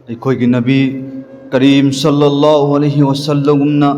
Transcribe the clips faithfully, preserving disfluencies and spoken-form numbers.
ꯑꯩꯈꯣꯏꯒꯤ ꯅꯕꯤ ꯀꯔꯤꯝ ꯁꯜꯂꯜꯂꯥꯍꯨ ꯑꯂꯩꯍꯤ ꯋꯁꯜꯂꯝꯒꯨꯝꯅ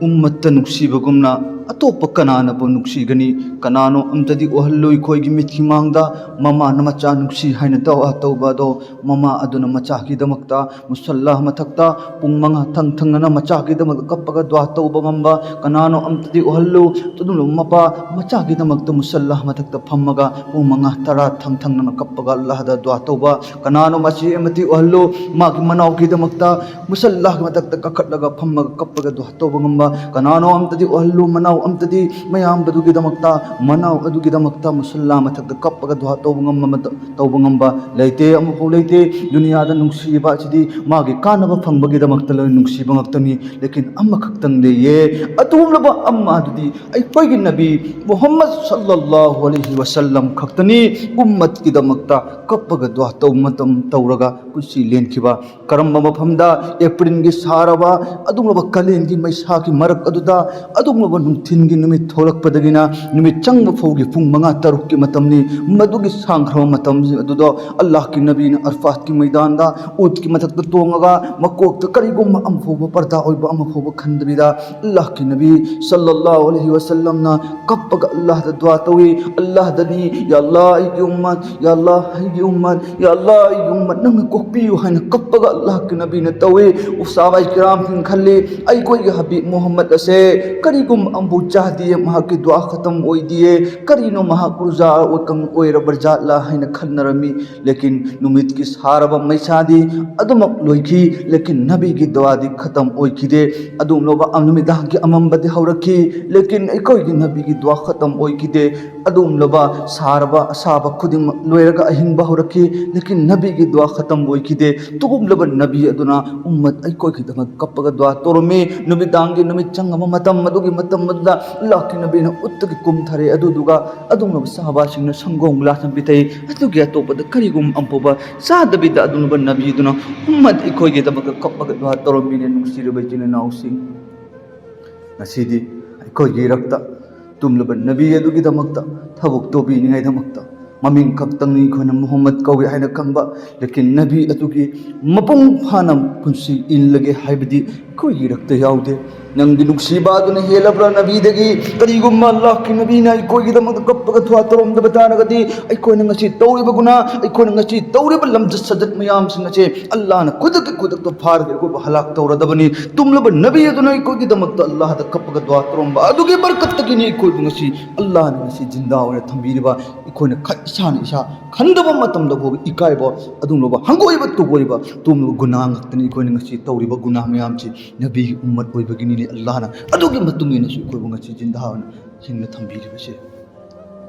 ꯎꯝꯃꯠꯇ ꯅꯨꯡꯁꯤꯕꯒꯨꯝꯅ ꯑꯇꯣꯞꯄ ꯀꯅꯥꯅꯕꯨ ꯅꯨꯡꯁꯤꯒꯅꯤ? ꯀꯅꯥꯅꯣ ꯑꯝꯇꯗꯤ ꯎꯍꯜꯂꯨ ꯑꯩꯈꯣꯏꯒꯤ ꯃꯤꯠꯀꯤ ꯃꯥꯡꯗ ꯃꯃꯥꯅ ꯃꯆꯥ ꯅꯨꯡꯁꯤ ꯍꯥꯏꯅ ꯗꯨꯋꯥ ꯇꯧꯕ ꯑꯗꯣ, ꯃꯃꯥ ꯑꯗꯨꯅ ꯃꯆꯥꯒꯤꯗꯃꯛꯇ ꯃꯨꯁꯜꯂꯥ ꯃꯊꯛꯇ ꯄꯨꯡ ꯃꯉꯥ ꯊꯪ ꯊꯪꯅꯅ ꯃꯆꯥꯒꯤꯗꯃꯛꯇ ꯀꯞꯄꯒ ꯗꯨꯋꯥ ꯇꯧꯕ ꯉꯝꯕ ꯀꯅꯥꯅꯣ ꯑꯝꯇꯗꯤ ꯎꯍꯜꯂꯨ꯫ ꯑꯗꯨꯒꯨꯝꯂꯕ ꯃꯄꯥ ꯃꯆꯥꯒꯤꯗꯃꯛꯇ ꯃꯨꯁꯜꯂꯥ ꯃꯊꯛꯇ ꯐꯝꯃꯒ ꯄꯨꯡ ꯃꯉꯥ ꯇꯔꯥ ꯊꯪ ꯊꯪꯅꯅ ꯀꯞꯄꯒ ꯑꯜꯂꯥꯍꯗ ꯗꯨꯋꯥ ꯇꯧꯕ ꯀꯅꯥꯅꯣ? ꯃꯁꯤ ꯑꯃꯗꯤ ꯎꯍꯜꯂꯨ꯫ ꯃꯥꯒꯤ ꯃꯅꯥꯎꯒꯤꯗꯃꯛꯇ ꯃꯨꯁꯜꯂꯥꯒꯤ ꯃꯊꯛꯇ ꯀꯥꯈꯠꯂꯒ ꯐꯝꯃꯒ ꯀꯞꯄꯒ ꯗꯨꯋꯥ ꯇꯧꯕ ꯉꯝꯕ ꯀꯅꯥꯅꯣ? ꯑꯝꯇꯗꯤ ꯎꯍꯜꯂꯨ꯫ ꯃꯅꯥꯎ ꯑꯝꯇꯗꯤ ꯃꯌꯥꯝꯕꯗꯨꯒꯤꯗꯃꯛꯇ, ꯃꯅꯥꯎ ꯑꯗꯨꯒꯤꯗꯃꯛꯇ ꯃꯨꯁꯜꯂꯥ ꯃꯊꯛꯇ ꯀꯞꯄꯒ ꯗꯨꯋꯥ ꯇꯧꯕ ꯉꯝꯕ ꯃꯇꯝ ꯇꯧꯕ ꯉꯝꯕ ꯂꯩꯇꯦ, ꯑꯃꯐꯥꯎ ꯂꯩꯇꯦ꯫ ꯗꯨꯅꯤꯌꯥꯗ ꯅꯨꯡꯁꯤꯕ ꯑꯁꯤꯗꯤ ꯃꯥꯒꯤ ꯀꯥꯟꯅꯕ ꯐꯪꯕꯒꯤꯗꯃꯛꯇ ꯂꯣꯏꯅ ꯅꯨꯡꯁꯤꯕ ꯉꯥꯛꯇꯅꯤ꯫ ꯂꯦꯀꯤꯟ ꯑꯃꯈꯛꯇꯪ ꯂꯩꯌꯦ, ꯑꯗꯨꯒꯨꯝꯂꯕ ꯑꯃ ꯑꯗꯨꯗꯤ ꯑꯩꯈꯣꯏꯒꯤ ꯅꯕꯤ ꯃꯨꯍꯝꯃꯗ ꯁꯜꯂꯜꯂꯥꯍꯨ ꯑꯂꯩꯍꯤ ꯋꯁꯜꯂꯝ ꯈꯛꯇꯅꯤ꯫ ꯎꯝꯃꯠꯀꯤꯗꯃꯛꯇ ꯀꯞꯄꯒ ꯗꯨꯋꯥ ꯇꯧꯕ ꯃꯇꯝ ꯇꯧꯔꯒ ꯄꯨꯟꯁꯤ ꯂꯦꯟꯈꯤꯕ꯫ ꯀꯔꯝꯕ ꯃꯐꯝꯗ? ꯑꯦꯄ꯭ꯔꯤꯜꯒꯤ ꯁꯥꯔꯕ ꯑꯗꯨꯒꯨꯝꯂꯕ ꯀꯥꯂꯦꯟꯒꯤ ꯃꯩꯁꯥꯒꯤ ꯃꯔꯛ ꯑꯗꯨꯗ, ꯑꯗꯨꯒꯨꯝꯂꯕ ꯅꯨꯡꯊꯤꯜꯒꯤ ꯅꯨꯃꯤꯠ ꯊꯣꯛꯂꯛꯄꯗꯒꯤꯅ ꯅꯨꯃꯤꯠ ꯆꯪꯕ ꯐꯥꯎꯒꯤ ꯄꯨꯡ ꯃꯉꯥ ꯇꯔꯨꯛꯀꯤ ꯃꯇꯝꯅꯤ꯫ ꯃꯗꯨꯒꯤ ꯁꯥꯡꯈ꯭ꯔꯕ ꯃꯇꯝꯁꯤꯡ ꯑꯗꯨꯗ ꯑꯜꯂꯥꯍꯀꯤ ꯅꯕꯤꯅ ꯑꯔꯐꯥꯠꯀꯤ ꯃꯩꯗꯥꯟꯗ ꯎꯠꯀꯤ ꯃꯊꯛꯇ ꯇꯣꯡꯉꯒ ꯃꯀꯣꯛꯇ ꯀꯔꯤꯒꯨꯝꯕ ꯑꯃ ꯐꯥꯎꯕ ꯄꯔꯗꯥ ꯑꯣꯏꯕ ꯑꯃ ꯐꯥꯎꯕ ꯈꯟꯗꯕꯤꯗ ꯑꯜꯂꯥꯍꯀꯤ ꯅꯕꯤ ꯁꯜꯂꯜꯂꯥꯍꯨ ꯑꯂꯩꯍꯤ ꯋꯁꯜꯂꯝꯅ ꯀꯞꯄꯒ ꯑꯜꯂꯥꯍꯗ ꯗꯨꯋꯥ ꯇꯧꯏ꯫ ꯑꯜꯂꯥꯍꯗꯅꯤ, "ꯌꯥ ꯑꯜꯂꯥꯍ, ꯑꯩꯒꯤ ꯎꯝꯃꯠ, ꯌꯥ ꯑꯜꯂꯥꯍ, ꯑꯩꯒꯤ ꯎꯝꯃꯠ, ꯌꯥ ꯑꯜꯂꯥꯍ, ꯑꯩꯒꯤ ꯎꯝꯃꯠ, ꯅꯪꯅ ꯀꯣꯛꯄꯤꯌꯨ" ꯍꯥꯏꯅ ꯀꯞꯄꯒ ꯑꯜꯂꯥꯍꯀꯤ ꯅꯕꯤꯅ ꯇꯧꯏ꯫ ꯁꯍꯥꯕꯥꯏ ꯀꯤꯔꯥꯝꯁꯤꯡ ꯈꯜꯂꯤ, ꯑꯩꯈꯣꯏꯒꯤ ꯍꯕꯤꯕ ꯃꯨꯍꯝꯃꯗ ꯑꯁꯦ ꯀꯔꯤꯒꯨꯝꯕ ꯑꯃꯐꯥꯎ ꯆꯥꯗꯤꯌꯦ, ꯃꯍꯥꯛꯀꯤ ꯗꯨꯋꯥ ꯈꯇꯝ ꯑꯣꯏꯗꯤꯌꯦ, ꯀꯔꯤꯅꯣ ꯃꯍꯥꯛ ꯔꯨꯖꯥ ꯑꯣꯏꯔꯕ꯭ꯔꯥ ꯖꯥꯠꯂꯥ ꯍꯥꯏꯅ ꯈꯟꯅꯔꯝꯃꯤ꯫ ꯂꯦꯀꯤꯟ ꯅꯨꯃꯤꯠꯀꯤ ꯁꯥꯔꯕ ꯃꯩꯁꯥꯗꯤ ꯑꯗꯨꯃꯛ ꯂꯣꯏꯈꯤ, ꯂꯦꯀꯤꯟ ꯅꯕꯤꯒꯤ ꯗꯨꯋꯥꯗꯤ ꯈꯇꯝ ꯑꯣꯏꯈꯤꯗꯦ꯫ ꯑꯗꯨꯒꯨꯝꯂꯕ ꯅꯨꯃꯤꯗꯥꯡꯒꯤ ꯑꯃꯝꯕꯗꯤ ꯍꯧꯔꯛꯈꯤ, ꯂꯦꯀꯤꯟ ꯑꯩꯈꯣꯏꯒꯤ ꯅꯕꯤꯒꯤ ꯗꯨꯋꯥ ꯈꯇꯝ ꯑꯣꯏꯈꯤꯗꯦ꯫ ꯑꯗꯨꯒꯨꯝꯂꯕ ꯁꯥꯔꯕ ꯑꯁꯥꯕ ꯈꯨꯗꯤꯡꯃꯛ ꯂꯣꯏꯔꯒ ꯑꯍꯤꯡꯕ ꯍꯧꯔꯛꯈꯤ, ꯂꯦꯀꯤꯟ ꯅꯕꯤꯒꯤ ꯗꯨꯋꯥ ꯈꯇꯝ ꯑꯣꯏꯈꯤꯗꯦ꯫ ꯑꯗꯨꯒꯨꯝꯂꯕ ꯅꯕꯤ ꯑꯗꯨꯅ ꯎꯝꯃꯠ ꯑꯩꯈꯣꯏꯒꯤꯗꯃꯛ ꯀꯞꯄꯒ ꯗꯨꯋꯥ ꯇꯧꯔꯝꯃꯤ꯫ ꯅꯨꯃꯤꯗꯥꯡꯒꯤ ꯅꯨꯃꯤꯠ ꯆꯪꯉꯕ ꯃꯇꯝ, ꯃꯗꯨꯒꯤ ꯃꯇꯝ ꯑꯗꯨꯗ ꯑꯜꯂꯥꯍꯀꯤ ꯅꯕꯤꯅ ꯎꯠꯇꯒꯤ ꯀꯨꯝꯊꯔꯦ꯫ ꯑꯗꯨꯗꯨꯒ ꯑꯗꯨꯒꯨꯝꯂꯕ ꯁꯍꯥꯕꯥꯁꯤꯡꯅ ꯁꯪꯒꯣꯝ ꯒꯤꯂꯥꯁ ꯑꯃ ꯄꯤꯊꯛꯏ꯫ ꯑꯗꯨꯒꯤ ꯑꯇꯣꯞꯄꯗ ꯀꯔꯤꯒꯨꯝꯕ ꯑꯃꯐꯥꯎꯕ ꯆꯥꯗꯕꯤꯗ ꯑꯗꯨꯒꯨꯝꯂꯕ ꯅꯕꯤꯗꯨꯅ ꯎꯝꯃꯠ ꯑꯩꯈꯣꯏꯒꯤꯗꯃꯛꯇ ꯀꯞꯄꯒ ꯗꯨꯋꯥ ꯇꯧꯔꯝꯃꯤꯅꯦ꯫ ꯅꯨꯡꯁꯤꯔꯕ ꯏꯆꯤꯟ ꯏꯅꯥꯎꯁꯤꯡ, ꯉꯁꯤꯗꯤ ꯑꯩꯈꯣꯏꯒꯤ ꯏꯔꯛꯇ ꯇꯨꯝꯂꯕ ꯅꯕꯤ ꯑꯗꯨꯒꯤꯗꯃꯛꯇ ꯊꯕꯛ ꯇꯧꯕꯤꯅꯤꯡꯉꯥꯏꯗꯃꯛꯇ ꯃꯃꯤꯡ ꯈꯛꯇꯪꯅꯤ ꯑꯩꯈꯣꯏꯅ ꯃꯨꯍꯝꯃꯗ ꯀꯧꯏ ꯍꯥꯏꯅ ꯈꯪꯕ, ꯂꯦꯀꯤꯟ ꯅꯕꯤ ꯑꯗꯨꯒꯤ ꯃꯄꯨꯡ ꯐꯥꯅ ꯄꯨꯟꯁꯤ ꯏꯜꯂꯒꯦ ꯍꯥꯏꯕꯗꯤ ꯑꯩꯈꯣꯏꯒꯤ ꯏꯔꯛꯇ ꯌꯥꯎꯗꯦ꯫ ꯅꯪꯒꯤ ꯅꯨꯡꯁꯤꯕ ꯑꯗꯨꯅ ꯍꯦꯜꯂꯕ꯭ꯔꯥ ꯅꯕꯤꯗꯒꯤ? ꯀꯔꯤꯒꯨꯝꯕ ꯑꯜꯂꯥꯍꯀꯤ ꯅꯕꯤꯅ ꯑꯩꯈꯣꯏꯒꯤꯗꯃꯛꯇ ꯀꯞꯄꯒ ꯊꯧꯋꯥ ꯇꯧꯔꯝꯗꯕ ꯇꯥꯔꯒꯗꯤ, ꯑꯩꯈꯣꯏꯅ ꯉꯁꯤ ꯇꯧꯔꯤꯕ ꯒꯨꯅꯥ, ꯑꯩꯈꯣꯏꯅ ꯉꯁꯤ ꯇꯧꯔꯤꯕ ꯂꯝꯆꯠ ꯁꯥꯖꯠ ꯃꯌꯥꯝꯁꯤꯡ ꯑꯁꯦ ꯑꯜꯂꯥꯍꯅ ꯈꯨꯗꯛꯀꯤ ꯈꯨꯗꯛꯇ ꯐꯥꯔꯒ ꯑꯩꯈꯣꯏꯕꯨ ꯍꯂꯥꯛ ꯇꯧꯔꯗꯕꯅꯤ꯫ ꯇꯨꯝꯂꯕ ꯅꯕꯤ ꯑꯗꯨꯅ ꯑꯩꯈꯣꯏꯒꯤꯗꯃꯛꯇ ꯑꯜꯂꯥꯍꯗ ꯀꯞꯄꯒ ꯗꯨꯋꯥ ꯇꯧꯔꯝꯕ ꯑꯗꯨꯒꯤ ꯕꯔꯀꯠꯇꯒꯤꯅꯤ ꯑꯩꯈꯣꯏꯕꯨ ꯉꯁꯤ ꯑꯜꯂꯥꯍꯅ ꯉꯁꯤ ꯖꯤꯟꯗꯥ ꯑꯣꯏꯅ ꯊꯝꯕꯤꯔꯤꯕ꯫ ꯑꯩꯈꯣꯏꯅ ꯈ-, ꯏꯁꯥꯅ ꯏꯁꯥ ꯈꯟꯗꯕ ꯃꯇꯝꯗ ꯐꯥꯎꯕ ꯏꯀꯥꯏꯕ, ꯑꯗꯨꯒꯨꯝꯂꯕ ꯍꯪꯒꯣꯏꯕ ꯇꯨꯒꯣꯏꯕ, ꯑꯗꯨꯒꯨꯝꯂꯕ ꯒꯨꯅꯥ ꯉꯥꯛꯇꯅꯤ ꯑꯩꯈꯣꯏꯅ ꯉꯁꯤ ꯇꯧꯔꯤꯕ ꯒꯨꯅꯥ ꯃꯌꯥꯝꯁꯤ꯫ ꯅꯕꯤꯒꯤ ꯎꯝꯃꯠ ꯑꯣꯏꯕꯒꯤꯅꯤꯅꯦ ꯑꯜꯂꯥꯍꯅ ꯑꯗꯨꯒꯤ ꯃꯇꯨꯡ ꯏꯟꯅꯁꯨ ꯑꯩꯈꯣꯏꯕꯨ ꯉꯁꯤ ꯖꯤꯟꯗꯥ ꯑꯣꯏꯅ ꯍꯤꯡꯅ ꯊꯝꯕꯤꯔꯤꯕꯁꯦ꯫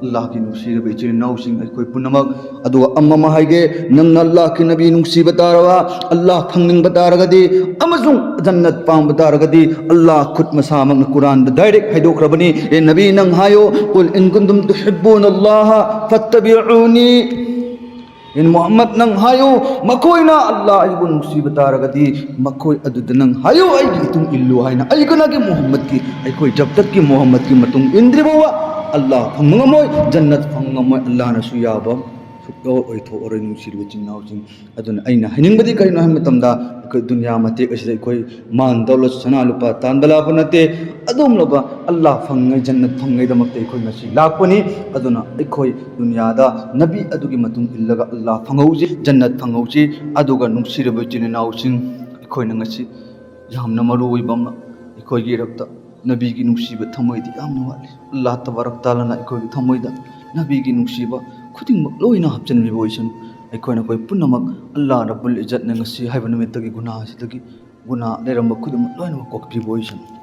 ꯑꯜꯂꯥꯍꯒꯤ ꯅꯨꯡꯁꯤꯔꯕ ꯏꯆꯤꯜ ꯏꯅꯥꯎꯁꯤꯡ ꯑꯩꯈꯣꯏ ꯄꯨꯝꯅꯃꯛ, ꯑꯗꯨꯒ ꯑꯃ ꯑꯃ ꯍꯥꯏꯒꯦ, ꯅꯪꯅ ꯑꯜꯂꯥꯍꯀꯤ ꯅꯕꯤ ꯅꯨꯡꯁꯤꯕ ꯇꯥꯔꯕ, ꯑꯜꯂꯥꯍ ꯈꯪꯅꯤꯡꯕ ꯇꯥꯔꯒꯗꯤ ꯑꯃꯁꯨꯡ ꯖꯟꯅꯠ ꯄꯥꯝꯕ ꯇꯥꯔꯒꯗꯤ, ꯑꯜꯂꯥꯍ ꯈꯨꯠ ꯃꯁꯥꯃꯛꯅ ꯀꯨꯔꯥꯟꯗ ꯗꯥꯏꯔꯦꯛ ꯍꯥꯏꯗꯣꯛꯈ꯭ꯔꯕꯅꯤ, "ꯑꯦ ꯅꯕꯤ, ꯅꯪ ꯍꯥꯏꯌꯣ, ꯀꯨꯜ ꯏꯟ ꯀꯨꯟꯇꯨꯝ ꯇꯨꯍꯤꯕꯨꯅ ꯑꯜꯂꯥꯍ ꯐꯠꯇꯕꯤꯎꯅꯤ"꯫ ꯑꯦ ꯃꯨꯍꯝꯃꯗ, ꯅꯪ ꯍꯥꯏꯌꯨ, ꯃꯈꯣꯏꯅ ꯑꯜꯂꯥꯍ ꯑꯩꯕꯨ ꯅꯨꯡꯁꯤꯕ ꯇꯥꯔꯒꯗꯤ ꯃꯈꯣꯏ ꯑꯗꯨꯗ ꯅꯪ ꯍꯥꯏꯌꯨ, "ꯑꯩꯒꯤ ꯏꯇꯨꯡ ꯏꯜꯂꯨ" ꯍꯥꯏꯅ꯫ ꯑꯩ ꯀꯅꯥꯒꯤ ꯃꯨꯍꯝꯃꯗꯀꯤ? ꯑꯩꯈꯣꯏ ꯖꯕ ꯇꯛꯀꯤ ꯃꯨꯍꯝꯃꯗꯀꯤ ꯃꯇꯨꯡ ꯏꯟꯗ꯭ꯔꯤ ꯐꯥꯎꯕ ꯑꯜꯂꯥꯍ ꯐꯪꯕ ꯉꯝꯃꯣꯏ, ꯖꯟꯅꯠ ꯐꯪꯕ ꯉꯝꯃꯣꯏ꯫ ꯑꯜꯂꯥꯍꯅꯁꯨ ꯌꯥꯕ ꯁꯨꯛꯇꯧ ꯑꯣꯏꯊꯣꯛꯑꯔꯣꯏ, ꯅꯨꯡꯁꯤꯔꯕ ꯏꯆꯤꯟ ꯏꯅꯥꯎꯁꯤꯡ꯫ ꯑꯗꯨꯅ ꯑꯩꯅ ꯍꯥꯏꯅꯤꯡꯕꯗꯤ ꯀꯔꯤꯅꯣ ꯍꯥꯏꯕ ꯃꯇꯝꯗ, ꯑꯩꯈꯣꯏ ꯗꯨꯅꯤꯌꯥ ꯃꯇꯦꯛ ꯑꯁꯤꯗ ꯑꯩꯈꯣꯏ ꯃꯥꯜ ꯗꯧꯂꯠ, ꯁꯅꯥ ꯂꯨꯄꯥ ꯇꯥꯟꯕ ꯂꯥꯛꯄ ꯅꯠꯇꯦ꯫ ꯑꯗꯨꯒꯨꯝꯂꯕ ꯑꯜꯂꯥꯍ ꯐꯪꯉꯩ, ꯖꯟꯅꯠ ꯐꯪꯉꯩꯗꯃꯛꯇ ꯑꯩꯈꯣꯏ ꯉꯁꯤ ꯂꯥꯛꯄꯅꯤ꯫ ꯑꯗꯨꯅ ꯑꯩꯈꯣꯏ ꯗꯨꯅꯤꯌꯥꯗ ꯅꯕꯤ ꯑꯗꯨꯒꯤ ꯃꯇꯨꯡ ꯏꯜꯂꯒ ꯑꯜꯂꯥꯍ ꯐꯪꯍꯧꯁꯤ, ꯖꯟꯅꯠ ꯐꯪꯍꯧꯁꯤ꯫ ꯑꯗꯨꯒ ꯅꯨꯡꯁꯤꯔꯕ ꯏꯆꯤꯜ ꯏꯅꯥꯎꯁꯤꯡ, ꯑꯩꯈꯣꯏꯅ ꯉꯁꯤ ꯌꯥꯝꯅ ꯃꯔꯨ ꯑꯣꯏꯕ ꯑꯃ, ꯑꯩꯈꯣꯏꯒꯤ ꯏꯔꯛꯇ ꯅꯕꯤꯒꯤ ꯅꯨꯡꯁꯤꯕ ꯊꯃꯣꯏꯗꯤ ꯌꯥꯝꯅ ꯋꯥꯠꯂꯤ꯫ ꯑꯜꯂꯥꯍ ꯇꯕꯥꯔꯛ ꯇꯥꯂꯥꯅ ꯑꯩꯈꯣꯏꯒꯤ ꯊꯃꯣꯏꯗ ꯅꯕꯤꯒꯤ ꯅꯨꯡꯁꯤꯕ ꯈꯨꯗꯤꯡꯃꯛ ꯂꯣꯏꯅ ꯍꯥꯞꯆꯤꯟꯕꯤꯕ ꯑꯣꯏꯁꯅꯨ꯫ ꯑꯩꯈꯣꯏꯅ ꯑꯩꯈꯣꯏ ꯄꯨꯝꯅꯃꯛ ꯑꯜꯂꯥꯍ ꯔꯕꯨꯜ ꯏꯖꯠꯅ ꯉꯁꯤ ꯍꯥꯏꯕ ꯅꯨꯃꯤꯠꯇꯒꯤ ꯒꯨꯅꯥ ꯑꯁꯤꯗꯒꯤ, ꯒꯨꯅꯥ ꯂꯩꯔꯝꯕ ꯈꯨꯗꯤꯡꯃꯛ ꯂꯣꯏꯅꯃꯛ ꯀꯣꯛꯄꯤꯕ ꯑꯣꯏꯁꯅꯨ꯫